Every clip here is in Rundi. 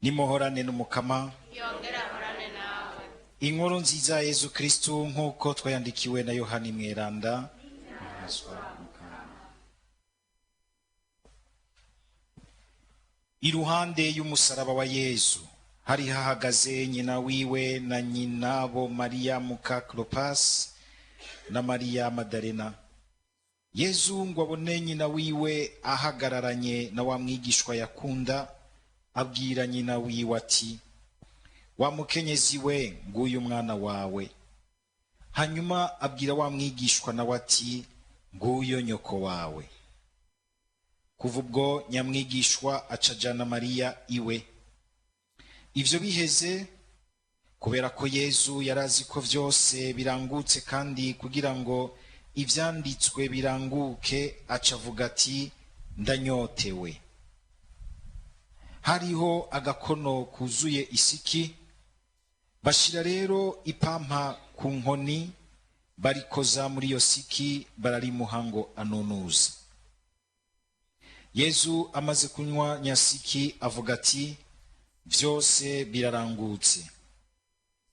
Nimuhorane n'Umukama. Yongera ahorane nawe. Inkuru nziza ya Yezu Kristu nk'uko twayandikiwe na Yohani Mweranda. Iruhande y'umusaraba wa Yezu hari hahagaze nyina wiwe na nyinabo Mariya muka Klopas na Mariya Madalena. Yezu ngo abone nyina wiwe ahagararanye na wa mwigishwa yakunda, abwira nyina wiwe ati: "Wa mukenyezi we, nguyu umwana wawe." Hanyuma abwira wa mwigishwa nawe ati: "Nguyo nyoko wawe." Kuva ubwo nyamwigishwa acajana Mariya iwe. Ivyo biheze, kubera ko Yezu yarazi ko vyose birangutse, kandi kugira ngo ivyanditswe biranguke, acavuga ati: "Ndanyotewe." Hariho agakono kuzuye isiki, bashira rero ipampa ku nkoni, barikoza muri iyo siki, bararimuha ngo anunuze. Yezu amaze kunywa nyasiki avuga ati: "Vyose birarangutse."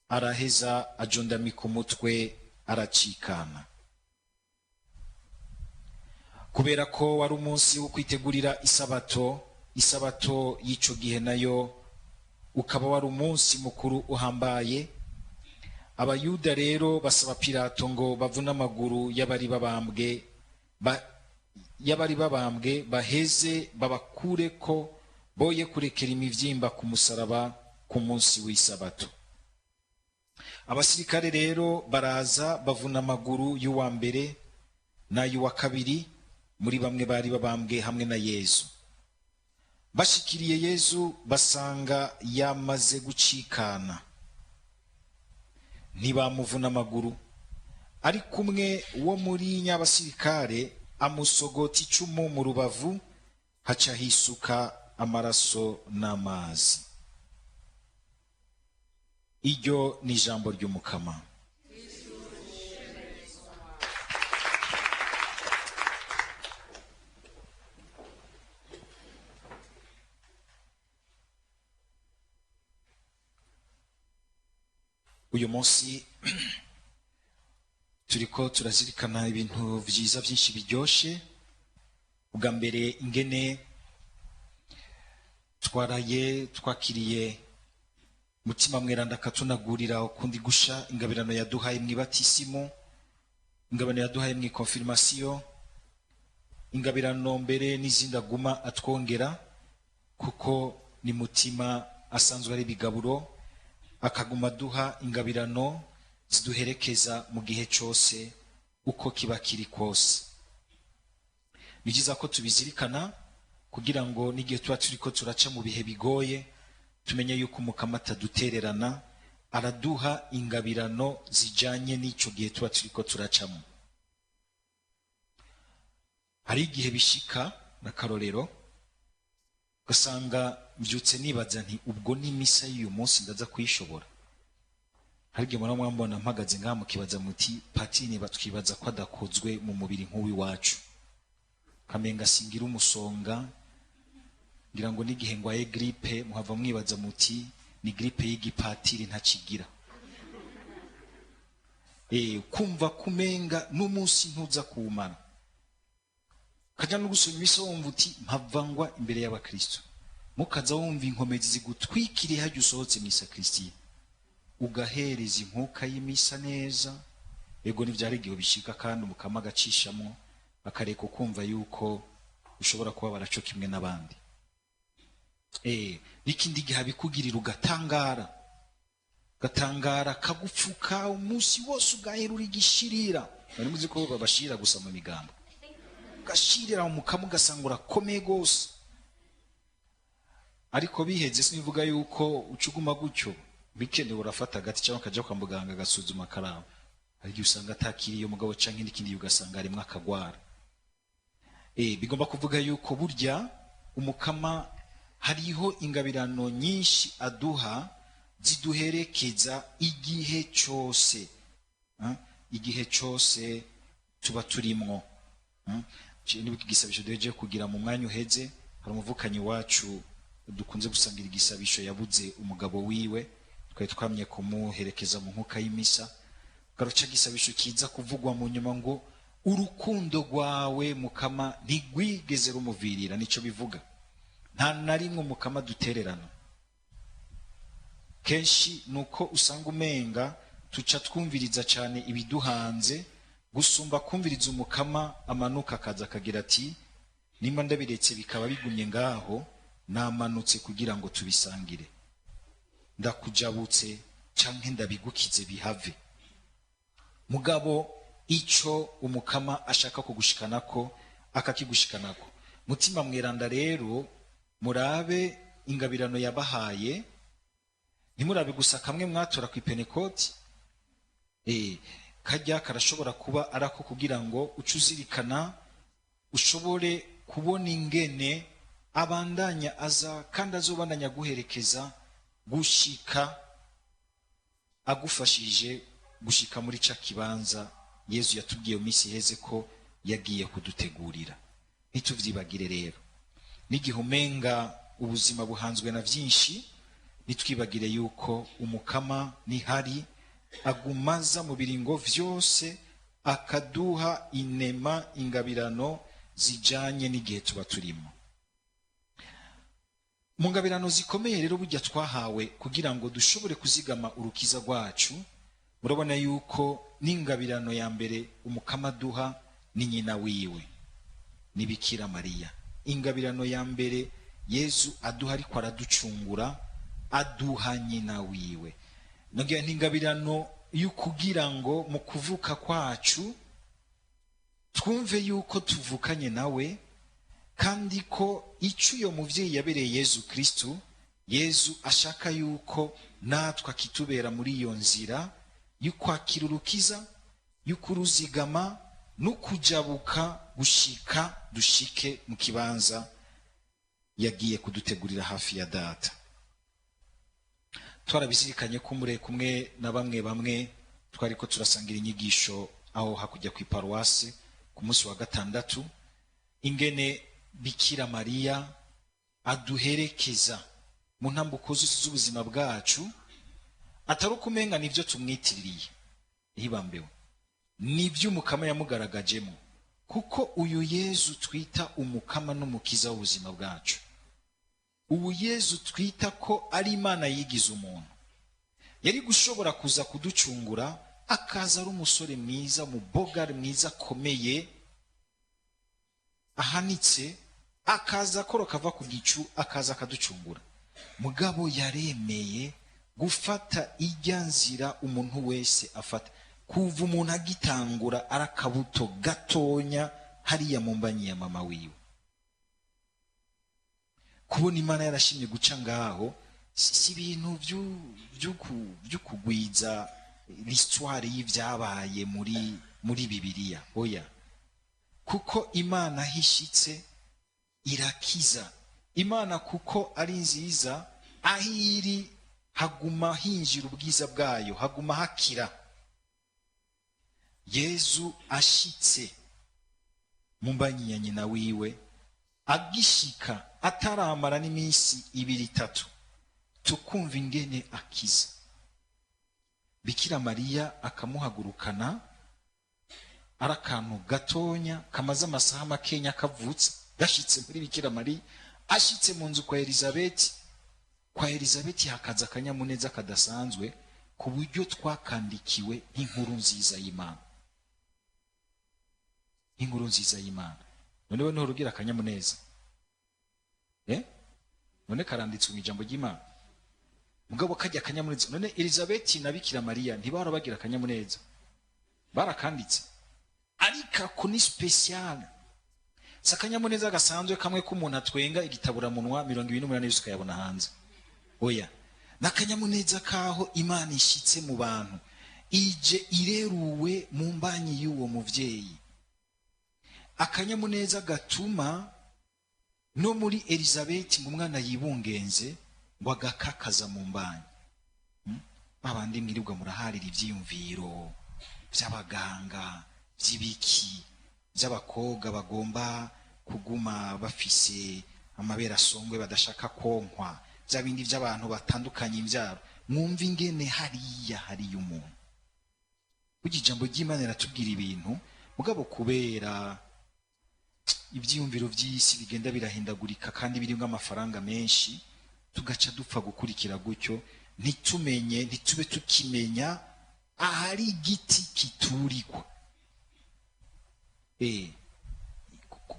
Araheza ajundamika umutwe, aracikana. Kubera ko wari umunsi wo kwitegurira isabato, isabato y'ico gihe nayo ukaba wari umunsi mukuru uhambaye, Abayuda rero basaba Pilato ngo bavune amaguru y'abari babambwe baheze babakureko, boye kurekera imivyimba ku musaraba ku munsi w'isabato. Abasirikare rero baraza bavuna amaguru y'uwa mbere n'ay'uwa kabiri muri bamwe bari babambwe hamwe na Yezu. Bashikiriye Yezu basanga yamaze gucikana, ntibamuvuna amaguru. Ariko umwe wo muri nyabasirikare amusogota icumu mu rubavu, haca hisuka amaraso n'amazi. Iryo ni ijambo ry'Umukama. Uyu munsi turiko turazirikana ibintu vyiza vyinshi biryoshe. Ubwa mbere, ingene twaraye twakiriye Mutima Mweranda akatunagurira ukundi gusha ingabirano yaduhaye mw'ibatisimu, ingabirano yaduhaye mw'ikonfirmasiyo, ingabirano mbere n'izindi aguma atwongera, kuko ni Mutima asanzwe ari bigaburo, akaguma aduha ingabirano ziduherekeza mu gihe cose uko kiba kiri kose. Ni byiza ko tubizirikana kugira ngo n'igihe tuba turiko turaca mu bihe bigoye, tumenye yuko Umukama atadutererana, araduha ingabirano zijanye n'ico gihe tuba turiko turacamo. Hari igihe bishika n'akarorero, ugasanga mbyutse nibaza nti: "Ubwo ni misa y'uyu munsi ndaza kuyishobora?" Hari igihe muraba mwambona mpagaze ngaha mukibaza muti: "Patini batwibaza ko adakozwe mu mubiri nk'uw'iwacu, kamenga singira umusonga, ngira ngo n'igihe ngwaye grippe muhava mwibaza muti ni grippe y'igipatiri ntakigira." Kumva kumenga n'umunsi ntuza kuwumara, kaja no gusoma imisa wumva uti: "Mpava ngwa imbere y'abakristo." Mukaza wumva inkomezi zigutwikiriye hajya usohotse mw'isakristiya, ugahereza inkuka y'imisa neza. Ego ntivyari igihe bishika, kandi Umukama agacishamwo akareka ukumva yuko ushobora kuba baraco kimwe n'abandi. N'ikindi gihe abikugirira ugatangara, gatangara kagupfuka umunsi wose, ugaherura igishirira. Bari muzi ko babashirira gusa mu migambo, ugashirira mu mukama ugasanga urakomeye gose. Ariko biheze sinivuga yuko ucuguma gutyo, bikenewe urafata agati cyangwa ukaja kwa muganga agasuzuma akaraba. Hari igihe usanga atakiriye umugabo canke n'ikindi, ugasanga harimwo akagwara. Bigomba kuvuga yuko burya Umukama hariho ingabirano nyinshi aduha ziduherekeza igihe cose, igihe cose tuba turimwo. Nibuka igisabisho duhejeje kugira mu mwanya uheze, hari umuvukanyi wacu Dukunze gusangira igisabisho yabuze umugabo wiwe, twari twamye kumuherekeza mu nkuka y'imisa. Garuca gisabisho kiza kuvugwa mu nyuma ngo urukundo rwawe Mukama ntigwigeze rumuvirira. Nico bivuga, nta na rimwe Mukama dutererana. Kenshi nuko usanga umenga tuca twumviriza cyane ibiduhanze gusumba kumviriza Umukama amanuka akaza akagira ati nimba ndabiretse bikaba bigumye ngaho, namanutse kugira ngo tubisangire, ndakujabutse canke ndabigukize bihave. Mugabo ico Umukama ashaka kugushikanako akakigushikanako. Mutima Mweranda rero murabe ingabirano yabahaye, ntimurabe gusa kamwe mwatora ku Ipentekoti. Kajya karashobora kuba arako kugira ngo uce uzirikana, ushobore kubona ingene abandanya aza kandi azobandanya guherekeza gushika agufashije gushika muri ca kibanza Yezu yatubwiye mu minsi iheze ko yagiye kudutegurira. Ntituvyibagire rero, n'igihe umenga ubuzima buhanzwe na vyinshi, nitwibagire yuko Umukama nihari agumaza mu biringo vyose akaduha inema, ingabirano zijanye n'igihe tuba turimo. Mu ngabirano zikomeye rero burya twahawe kugira ngo dushobore kuzigama urukiza rwacu, murabona yuko n'ingabirano ya mbere Umukama aduha ni nyina wiwe, ni Bikira Mariya. Ingabirano ya mbere Yezu aduha ariko araducungura, aduha nyina wiwe. Nongera n'ingabirano y'ukugira ngo mu kuvuka kwacu twumve yuko tuvukanye nawe, kandi ko ico uyo muvyeyi yabereye Yezu Kristu, Yezu ashaka yuko natwe akitubera muri iyo nzira y'ukwakira urukiza, y'ukuruzigama no kujabuka gushika dushike mu kibanza yagiye kudutegurira hafi ya Data. Twarabizirikanye ko mure kumwe na bamwe bamwe twariko turasangira inyigisho aho hakujya ku iparuwasi ku munsi wa gatandatu, ingene Bikira Mariya aduherekeza mu ntambuko zose z'ubuzima bwacu, atari ukumenga nivyo tumwitiririye, hibambewe nivyo Umukama yamugaragajemo, kuko uyu Yezu twita Umukama n'Umukiza w'ubuzima bwacu, ubu Yezu twita ko ari Imana yigize umuntu, yari gushobora kuza kuducungura akaza ari umusore mwiza, umubogari mwiza akomeye ahanitse, akaza akoroka ava ku gicu akaza akaducungura. Mugabo yaremeye gufata ijya nzira umuntu wese afata kuva umuntu agitangura ari akabuto gatonya hariya mu mbanyi ya mama wiwe. Kubona Imana yarashimye guca ngaho si ibintu vy'ukugwiza l'histoire y'ivyabaye muri Bibiliya, oya, kuko Imana hishitse irakiza. Imana kuko ari nziza, aho iri haguma hinjira ubwiza bwayo, haguma hakira. Yezu ashitse mu mbanyi ya nyina wiwe, agishika ataramara n'iminsi ibiri itatu, tukumva ingene akiza. Bikira Mariya akamuhagurukana ari akantu gatonya kamaze amasaha makenya kavutse, gashitse muri Bikira Mariya, ashitse mu nzu kwa Elizabeti. Kwa Elizabeti hakaza akanyamuneza kadasanzwe, ku buryo twakandikiwe nk'inkuru nziza y'Imana, nk'inkuru nziza y'Imana. None we nturugira akanyamuneza? None karanditswe mu ijambo ry'Imana. Mugabo kajya akanyamuneza. None Elizabeti na Bikira Mariya ntibahora bagira akanyamuneza, barakanditse, ariko ako ni special. Si akanyamuneza gasanzwe kamwe k'umuntu atwenga igitaburamunwa 28 yose ukayabona hanze, oya, n'akanyamuneza kaho Imana ishitse mu bantu, ije ireruwe mu mbanyi y'uwo muvyeyi. Akanyamuneza gatuma no muri Elizabeti ngo umwana yibungenze ngo agakakaza mu mbanyi. Babandi mwirirwa muraharira ivyiyumviro vy'abaganga, vy'ibiki, vy'abakobwa bagomba kuguma bafise Amabere asongwe badashaka konkwa, bya bindi by'abantu batandukanye imbyaro. Mwumva ingene hariya hariya umuntu. Burya ijambo ry'Imana riratubwira ibintu, mugabo kubera ibyiyumviro by'isi bigenda birahindagurika kandi birimo amafaranga menshi, tugaca dupfa gukurikira gutyo, ntitumenye, ntitube tukimenya ahari igiti kiturikwa.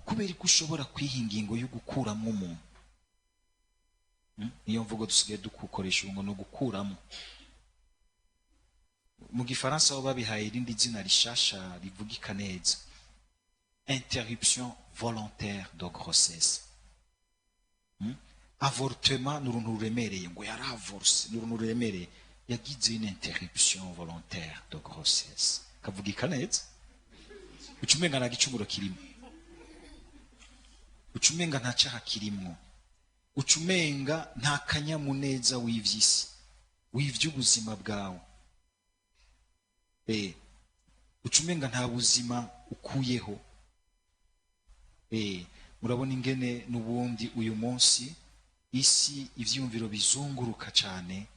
Kubera ko ushobora kwiha ingingo yo gukuramo umuntu. Niyo mvugo dusigaye dukoresha ubu ngo ni ugukuramo. Mu gifaransa bo babihaye irindi zina rishasha rivugika neza, interruption volontaire de grossesse. Avortement ni uruntu ruremereye, ngo yaravorse, ni uruntu ruremereye, yagize une interruption volontaire de grossesse, kavugika neza. Uca umenga nta gicumuro kirimo, uca umenga nta caha kirimwo, uca umenga nta kanyamuneza w'ivy'isi, w'ivy'ubuzima bwawe. Uca umenga nta buzima ukuyeho. Murabona ingene n'ubundi uyu munsi isi ivyiyumviro bizunguruka cane,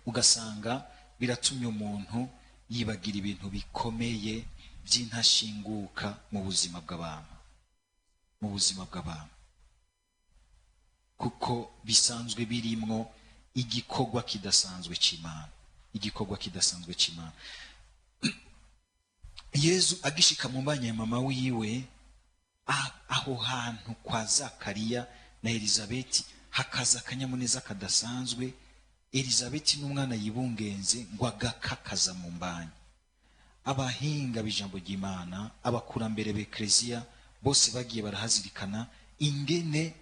ugasanga biratumye umuntu yibagira ibintu bikomeye by'intashinguka mu buzima bw'abantu, mu buzima bw'abantu, kuko bisanzwe birimwo igikorwa kidasanzwe c'Imana, igikorwa kidasanzwe c'Imana. Yezu agishika mu mbanya ya mama wiwe, aho hantu kwa Zakariya na Elizabeti hakaza akanyamuneza kadasanzwe. Elizabeti n'umwana yibungenze ngo agakakaza mu mbanya. Abahinga b'ijambo ry'Imana, abakurambere b'Ekleziya bose bagiye barahazirikana ingene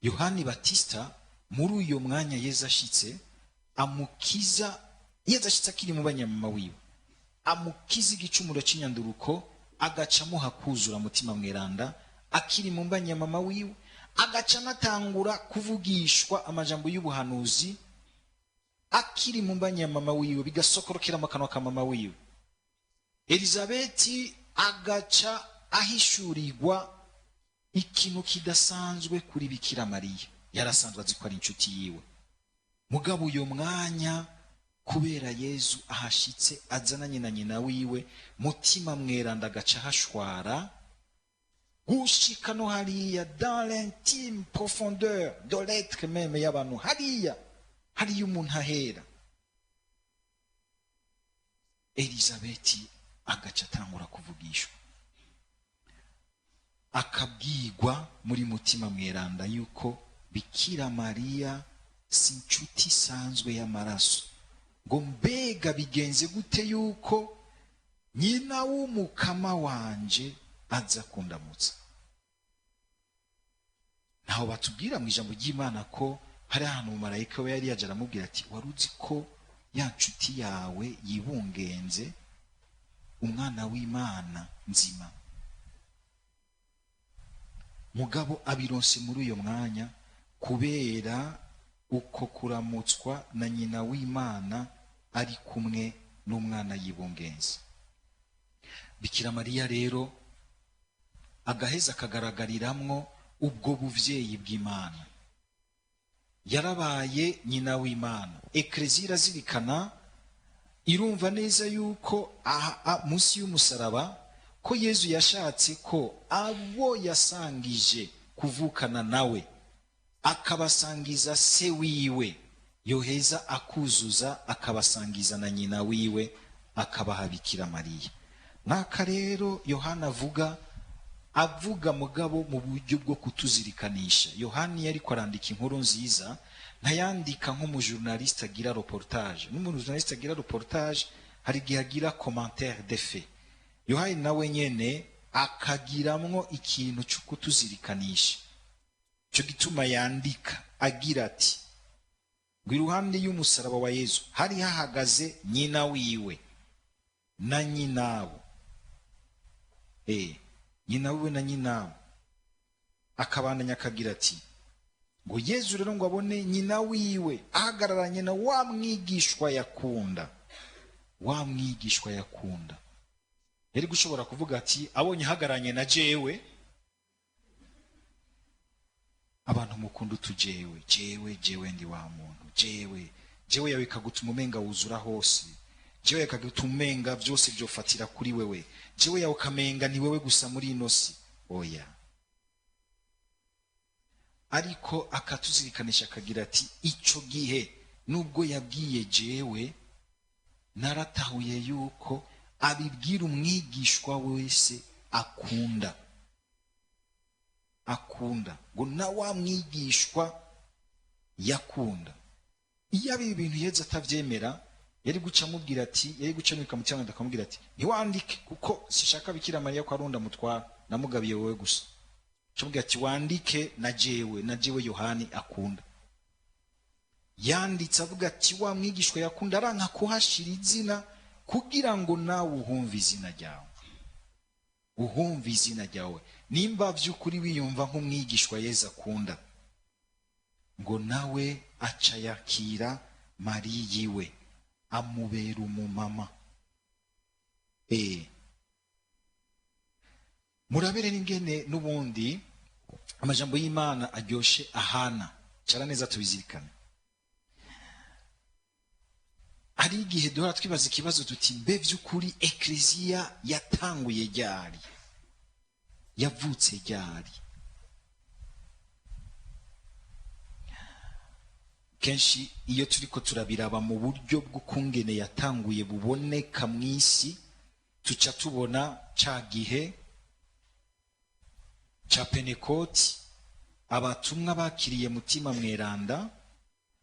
Yohani Batista muri uyo mwanya Yezu ashitse amukiza. Yezu ashitse akiri mu banyamama wiwe, amukiza igicumuro c'inyanduruko, agaca amuha kuzura mutima mweranda akiri mu mbanyamama wiwe, agaca anatangura kuvugishwa amajambo y'ubuhanuzi akiri mu mbanyamama wiwe, bigasokorokera mu kanwa ka mama wiwe. Elizabeti agaca ahishurirwa ikintu kidasanzwe kuri Bikira Mariya. Yarasanzwe azi ko ari inshuti yiwe, mugabo uyo mwanya kubera Yezu ahashitse azananye na nyina wiwe, mutima mweranda agaca ahashwara gushika no hariya dans l'intime profondeur de l'être même y'abantu, hariya hariya umuntu ahera. Elizabeti agaca atangura kuvugishwa, akabwirwa muri mutima mweranda yuko Bikira Mariya si inshuti isanzwe y'amaraso, ngo mbega bigenze gute yuko nyina w'umukama wanje aza kundamutsa? Ntaho batubwira mu ijambo ry'Imana ko hari ahantu marayika we yari yaje aramubwira ati wari uzi ko ya nshuti yawe yibungenze umwana w'Imana nzima? Mugabo abironse muri uyo mwanya kubera uko kuramutswa na nyina w'Imana ari kumwe n'umwana yibungenze. Bikira Mariya rero agaheza akagaragariramwo ubwo buvyeyi bw'Imana. Yarabaye nyina w'Imana. Ekleziya irazirikana, irumva neza yuko munsi y'umusaraba ko Yezu yashatse ko abo yasangije kuvukana nawe akabasangiza se wiwe, yoheza akuzuza akabasangiza na nyina wiwe, akabaha Bikira Mariya. Naka rero Yohana avuga mugabo mu buryo bwo kutuzirikanisha. Yohani yariko arandika inkuru nziza, ntayandika nk'umujournaliste agira reportage. N'umujournaliste agira reportage hari igihe agira commentaire de fait. Yohani nawe nyene akagiramwo ikintu cyo kutuzirikanisha. Cyo gituma yandika agira ati ngo iruhande y'umusaraba wa Yezu hari hahagaze nyina wiwe na nyinabo. Nyina wiwe na nyinabo. Akabandanya akagira ati ngo Yezu rero ngo abone nyina wiwe ahagararanye na wa mwigishwa yakunda. Wa mwigishwa yakunda. Yari gushobora kuvuga ati abonye ahagararanye na jewe, Abantu mukunda utujewe, jewe jewe ndi wa muntu, jewe jewe yawe ikagutuma umenga wuzura hose, jewe ikagutuma umenga byose byofatira kuri wewe, jewe yawe ukamenga ni wewe gusa muri ino si. Oya. Ariko akatuzirikanisha akagira ati ico gihe nubwo yabwiye jewe, naratahuye yuko abibwira umwigishwa wese akunda, akunda ngo na wa mwigishwa yakunda. Iyo abi ibintu Yezu atavyemera, yari guca amubwira ati, yari guca amwika mu cyangwa akamubwira ati ntiwandike kuko sishaka Bikira Mariya ko arunda mutwara, namugabiye wowe gusa. Camubwira ati wandike na jewe, na jewe Yohani akunda. Yanditse avuga ati wa mwigishwa yakunda aranka kuhashira izina kugira ngo nawe uhumve izina ryawe, uhumve izina ryawe. Nimba vy'ukuri wiyumva nk'umwigishwa Yezu akunda, ngo nawe aca yakira Mariya yiwe amubera umumama. Murabere n'ingene n'ubundi amajambo y'Imana aryoshe ahana cara neza tubizirikane. Hari igihe duhora twibaza ikibazo tuti mbe vy'ukuri ekleziya yatanguye ryari, yavutse ryari? Kenshi iyo turiko turabiraba mu buryo bw'ukungene yatanguye buboneka mw'isi, tuca tubona ca gihe ca Pentekoti abatumwa bakiriye Mutima Mweranda,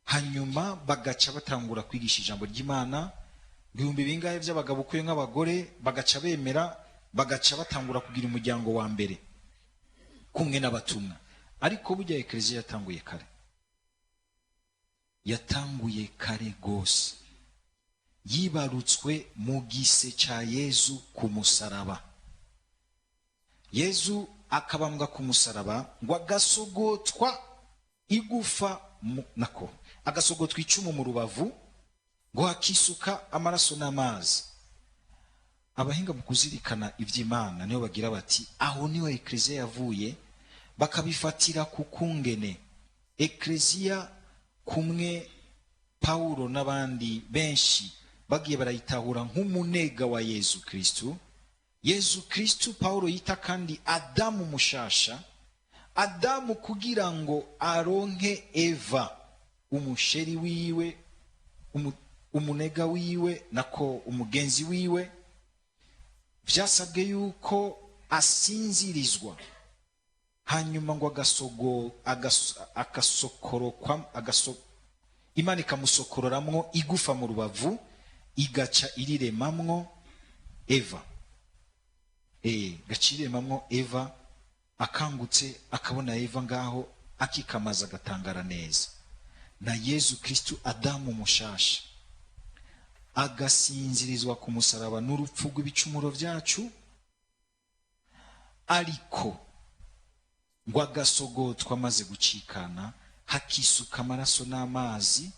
hanyuma bagaca batangura kwigisha ijambo ry'Imana. Ibihumbi bingahe by'abagabo ukuye nk'abagore bagaca bemera, bagaca batangura kugira umuryango wa mbere kumwe n'abatumwa. Ariko burya ekleziya yatanguye kare, yatanguye kare gose, yibarutswe mu gise ca Yezu ku musaraba. Yezu akabambwa ku musaraba ngo agasogotwa igufa nako agasogotwa icumu mu rubavu ngo hakisuka amaraso n'amazi. Abahinga mu kuzirikana ivy'Imana niho bagira bati aho niho ekleziya yavuye, bakabifatira ku kungene ekleziya kumwe Paulo n'abandi benshi bagiye barayitahura nk'umunega wa Yezu Kristu. Yezu Kristu Paulo yita kandi Adamu mushasha, Adamu kugira ngo aronke Eva umusheri wiwe, umunega wiwe, nako umugenzi wiwe, vyasabwe yuko asinzirizwa, hanyuma ngo Imana ikamusokororamwo igufa mu rubavu, igaca iriremamwo Eva. Gaca iriremamwo Eva, akangutse akabona Eva ngaho akikamaza agatangara neza. Na Yezu Kristu Adamu mushasha agasinzirizwa ku musaraba n'urupfu rw'ibicumuro vyacu, ariko ngo agasogotwa amaze gucikana, hakisuka amaraso n'amazi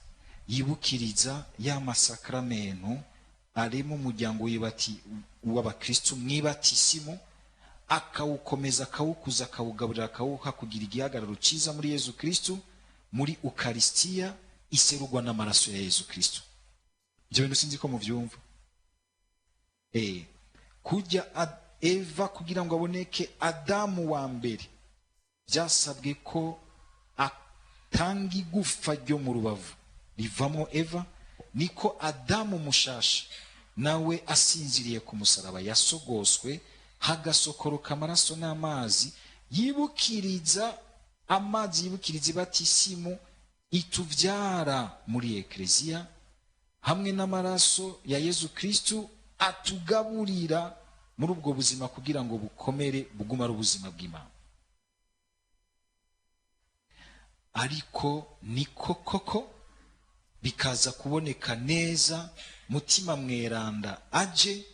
yibukiriza ya masakramentu arimo umuryango w'abakristu mwibatisimu, akawukomeza akawukuza akawugaburira akawuha kugira igihagararo cyiza muri Yezu Kristu, muri Ukaristiya iserugwa n'amaraso ya Yezu Kristu. Ibyo bintu sinzi ko muvyumva. Kujya Eva kugira ngo aboneke Adamu wa mbere, byasabwe ko atanga igufa ryo mu rubavu rivamo Eva, niko Adamu mushasha nawe asinziriye ku musaraba yasogoswe, hagasokoroka amaraso n'amazi yibukiriza amazi yibukiriza ibatisimu ituvyara muri ekleziya, hamwe n'amaraso ya Yezu Kristu atugaburira muri ubwo buzima kugira ngo bukomere buguma ari ubuzima bw'Imana. Ariko niko koko bikaza kuboneka neza Mutima Mweranda aje,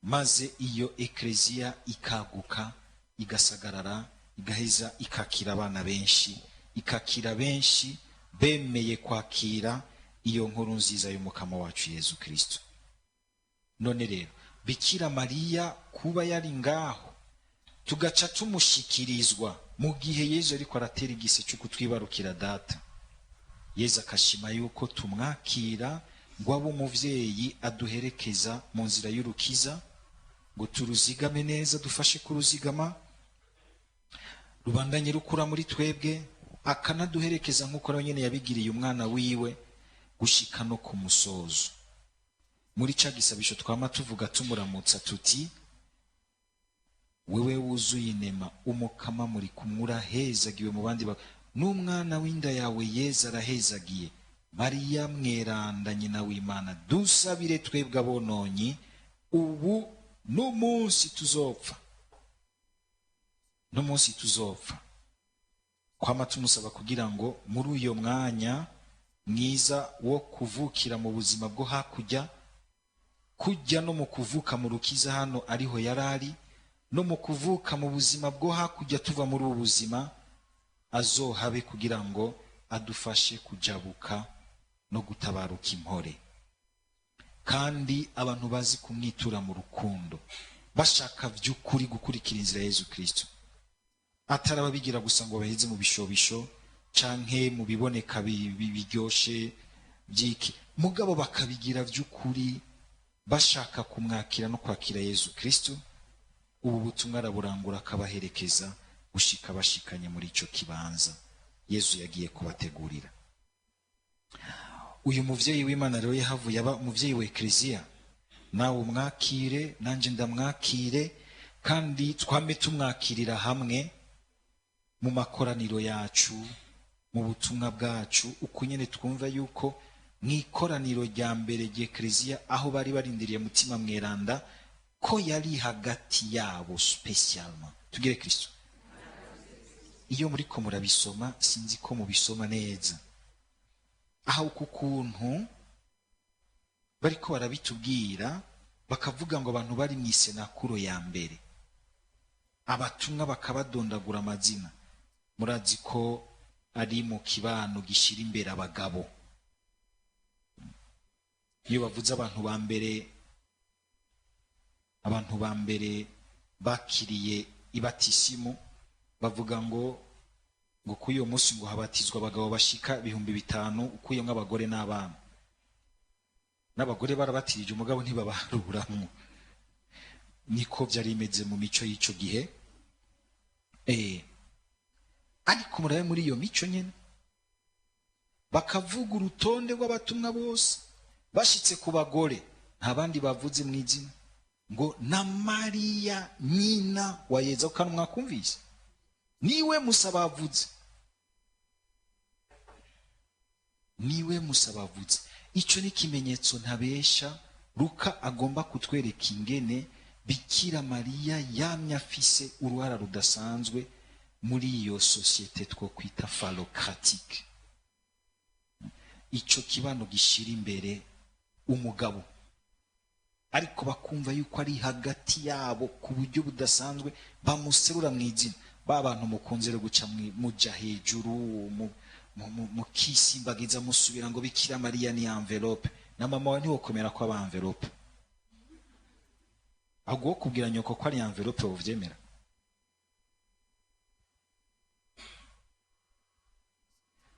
maze iyo ekleziya ikaguka igasagarara, igaheza ikakira abana benshi, ikakira benshi bemeye kwakira iyo nkuru nziza y'umukama wacu Yezu Kristo. None rero Bikira Mariya kuba yari ngaho, tugaca tumushikirizwa Mu gihe Yezu ariko aratera igise cyo kutwibarukira data, Yezu akashima yuko tumwakira ngo abe umuvyeyi aduherekeza mu nzira y'urukiza, ngo turuzigame neza, dufashe kuruzigama, rubandanye rukura muri twebwe, akanaduherekeza nk'uko nawe nyene yabigiriye umwana wiwe gushika no ku musozo. Muri ca gisabisho twama tuvuga tumuramutsa tuti: wewe wuzuye inema, umukama muri kumwe, urahezagiwe mu bandi n'umwana w'inda yawe Yezu arahezagiye. Mariya mweranda nyina w'Imana, dusabire twebwe abononyi ubu n'umunsi tuzopfa. N'umunsi tuzopfa. Kwama tumusaba kugira ngo muri uyo mwanya mwiza wo kuvukira mu buzima bwo hakurya, kujya no mu kuvuka mu rukiza hano ariho yarari, no mu kuvuka mu buzima bwo hakurya tuva muri ubu buzima, azohabe kugira ngo adufashe kujabuka no gutabaruka impore. Kandi abantu bazi kumwitura mu rukundo, bashaka vy'ukuri gukurikira inzira ya Yezu Kristo, atari ababigira gusa ngo baheze mu bishobisho canke mu biboneka biryoshe byiki, mugabo bakabigira vy'ukuri bashaka kumwakira no kwakira Yezu Kristo. Ubu butumwa araburangura akabaherekeza gushika bashikanye muri ico kibanza Yezu yagiye kubategurira. Uyu muvyeyi w'Imana rero yahavuye aba umuvyeyi wa Eklezia. Nawe umwakire, nanje ndamwakire, kandi twame tumwakirira hamwe mu makoraniro yacu, mu butumwa bwacu, uko nyene twumva yuko mw'ikoraniro rya mbere ry'Eklezia aho bari barindiriye Mutima Mweranda ko yari hagati yabo spécialement. Tugire Kristo. Iyo muriko murabisoma, sinzi ko mubisoma neza, aho ku kuntu bariko barabitubwira bakavuga ngo abantu bari mw'isenakuro ya mbere, abatumwa bakabadondagura amazina. Murazi ko ari mu kibano gishira imbere abagabo. Iyo bavuze abantu ba mbere, abantu ba mbere bakiriye ibatisimu, bavuga ngo kuri uyo munsi ngo habatizwa abagabo bashika 5000, ukuyemwo abagore n'abana. N'abagore barabatirije umugabo ntibabaruramwo. Niko vyari bimeze mu mico y'ico gihe. Ariko murabe muri iyo mico nyene bakavuga urutonde rw'abatumwa bose, bashitse ku bagore nta bandi bavuze mw'izina, ngo na Mariya nyina wa Yezu. Kandi mwakumvise niwe Musa bavuze, niwe Musa bavuze. Ico ni ikimenyetso ntabesha Luka agomba kutwereka ingene Bikira Mariya yamye afise uruhara rudasanzwe muri iyo societe twokwita phallocratique, ico kibano gishira imbere umugabo, ariko bakumva yuko ari hagati yabo ku buryo budasanzwe, bamuserura mw'izina. Ba bantu mukunze rero guca muja hejuru mukisimbagiza musubira ngo Bikira Mariya ni envelope, na mama wawe ntiwokomera ko aba envelope. Ahubwo wo kubwira nyoko ko ari envelope wovyemera.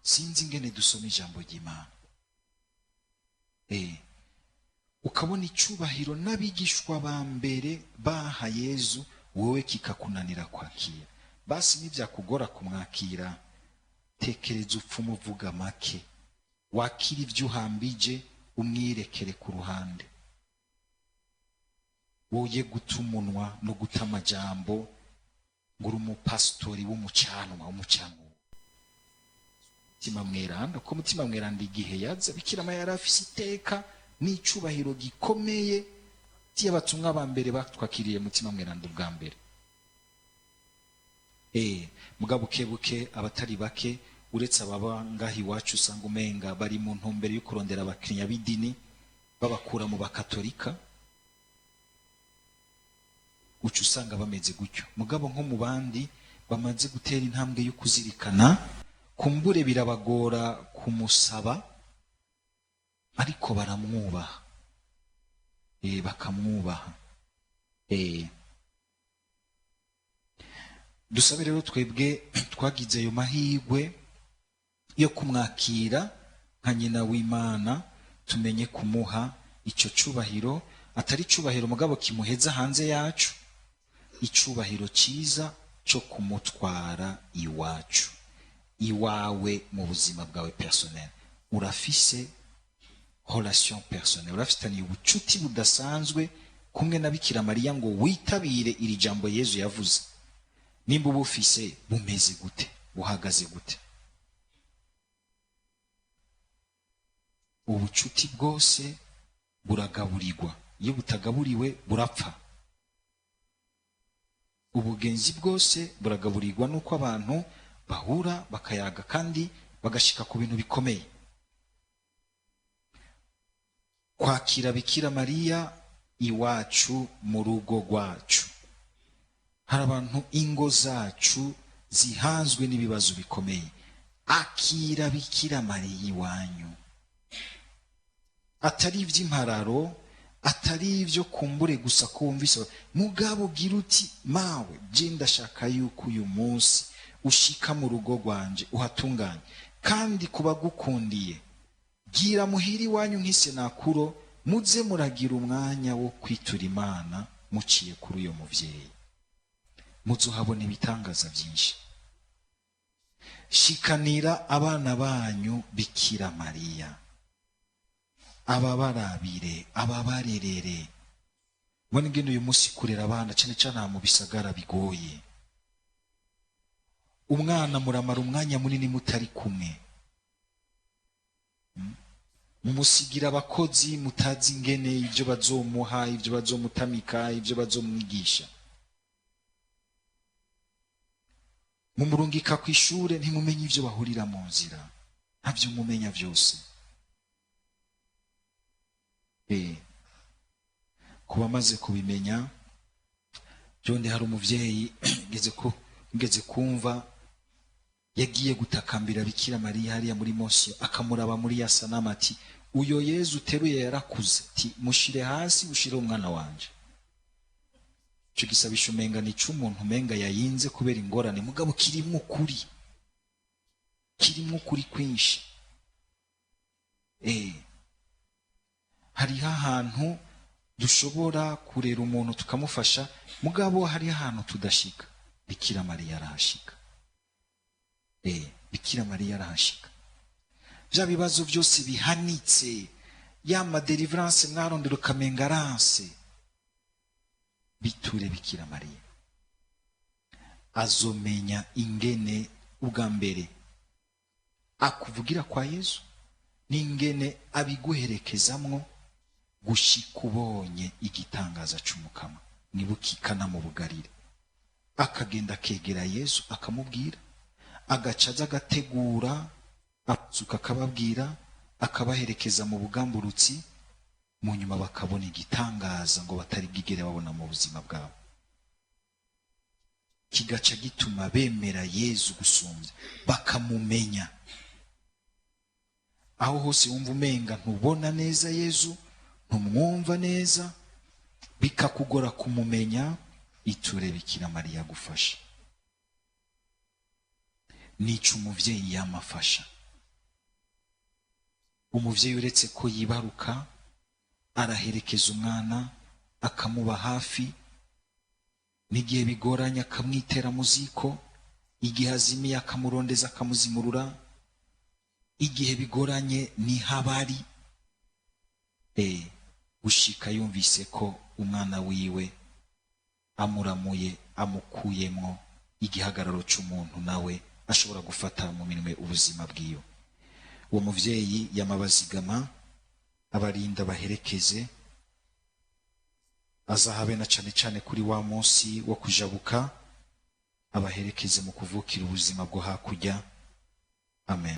Sinzi ingene dusoma ijambo ry'Imana. Ukabona icubahiro n'abigishwa ba mbere baha Yezu, wowe kikakunanira kwakira. Basi nivyakugora kumwakira, tekereza upfa umuvuga make, wakira ivyo uhambije umwirekere ku ruhande. Woye guta umunwa no guta amajambo ngo uri umupasitori w'umucanwa, umucanwa. Mutima Mweranda, ko Mutima Mweranda igihe yaza Bikira Mariya yari afise iteka n'icubahiro gikomeye y'abatumwa ba mbere batwakiriye Mutima Mweranda ubwa mbere. Mugabo buke abatari bake uretse ababa ngaha iwacu usanga umenga bari mu ntumbero yo kurondera abakiriya b'idini babakura mu bakatolika, uca usanga bameze gutyo. Mugabo nko mu bandi bamaze gutera intambwe yo kuzirikana, kumbure birabagora kumusaba, ariko baramwubaha. Bakamwubaha. Dusabe rero twebwe twagize ayo mahirwe yo kumwakira nka nyina w'Imana, tumenye kumuha icyo cubahiro, atari icubahiro mugabo kimuheza hanze yacu, icubahiro cyiza cyo kumutwara iwacu, iwawe mu buzima bwawe personnel. Urafise relation personnelle, urafitaniye ubucuti budasanzwe kumwe na Bikira Mariya ngo witabire iri jambo Yezu yavuze. Nimba ubufise bumeze gute, buhagaze gute? Ubucuti bwose buragaburirwa, iyo butagaburiwe burapfa. Ubugenzi bwose buragaburirwa nuko abantu bahura bakayaga kandi bagashika ku bintu bikomeye. Kwakira Bikira Mariya iwacu mu rugo rwacu. Hari abantu ingo zacu zihanzwe n'ibibazo bikomeye. Akira Bikira Mariya iwanyu, atari iby'impararo, atari ibyo kumbure gusa ko wumvise, mugabo ugira uti mawe je ndashaka yuko uyu munsi ushika mu rugo rwanje uhatunganye, kandi kubagukundiye gira muhiri iwanyu nk'isenakuro, muze muragira umwanya wo kwitura Imana muciye kuri uyo muvyeyi, muzohabona ibitangaza byinshi. Shikanira abana banyu Bikira Mariya, ababarabire, ababarerere. Mbona ingene uyu munsi kurera abana cyane cyane mu bisagara bigoye. Umwana muramara umwanya munini mutari kumwe, mumusigira abakozi mutazi ingene ibyo bazomuha, ibyo bazomutamika, ibyo bazomwigisha. Mumurungika ku ishure ntimumenye ibyo bahurira mu nzira, ntabyo mumenya byose. Kuba maze kubimenya byonde, hari umuvyeyi ngeze kumva yagiye gutakambira Bikira Mariya hariya muri Mosiyo, akamuraba muri ya sanamu ati uyo Yezu uteruye yarakuze, ati mushire hasi ushire umwana wanje. Ico gisabisho umenga ni c'umuntu umenga yayinze kubera ingorane, mugabo kirimwo ukuri, kirimwo ukuri kwinshi. Hariho ahantu dushobora kurera umuntu tukamufasha, mugabo hariho ahantu tudashika. Bikira Mariya arahashika. Bikira Mariya arahashika. Bya bibazo byose bihanitse, ya ma deliverance mwarondera ukamenga aranse, biture Bikira Mariya. Azomenya ingene ubwa mbere akuvugira kwa Yezu, n'ingene abiguherekezamwo gushika ubonye igitangaza c'Umukama. Nibukikana mu bugarire, akagenda akegera Yezu akamubwira, agaca aza agategura, azuka akababwira, akabaherekeza mu bugamburutsi, mu nyuma bakabona igitangaza ngo batari bwigere babona mu buzima bwabo, kigaca gituma bemera Yezu gusumbya, bakamumenya. Aho hose wumva umenga ntubona neza Yezu, ntumwumva neza, bikakugora kumumenya, iture Bikira Mariya gufasha. Nica umuvyeyi yamafasha. Umuvyeyi uretse ko yibaruka, araherekeza umwana, akamuba hafi, n'igihe bigoranye akamwitera mu ziko, igihe azimiye akamurondeza akamuzimurura, igihe bigoranye nihabari gushika yumvise ko umwana wiwe amuramuye, amukuyemwo igihagararo c'umuntu nawe ashobora gufata mu minwe ubuzima bwiwe. Uwo muvyeyi yamabazigama, abarinda baherekeze, azahabe na cane cane kuri wa munsi wo kujabuka, abaherekeze mu kuvukira ubuzima bwo hakurya. Amen.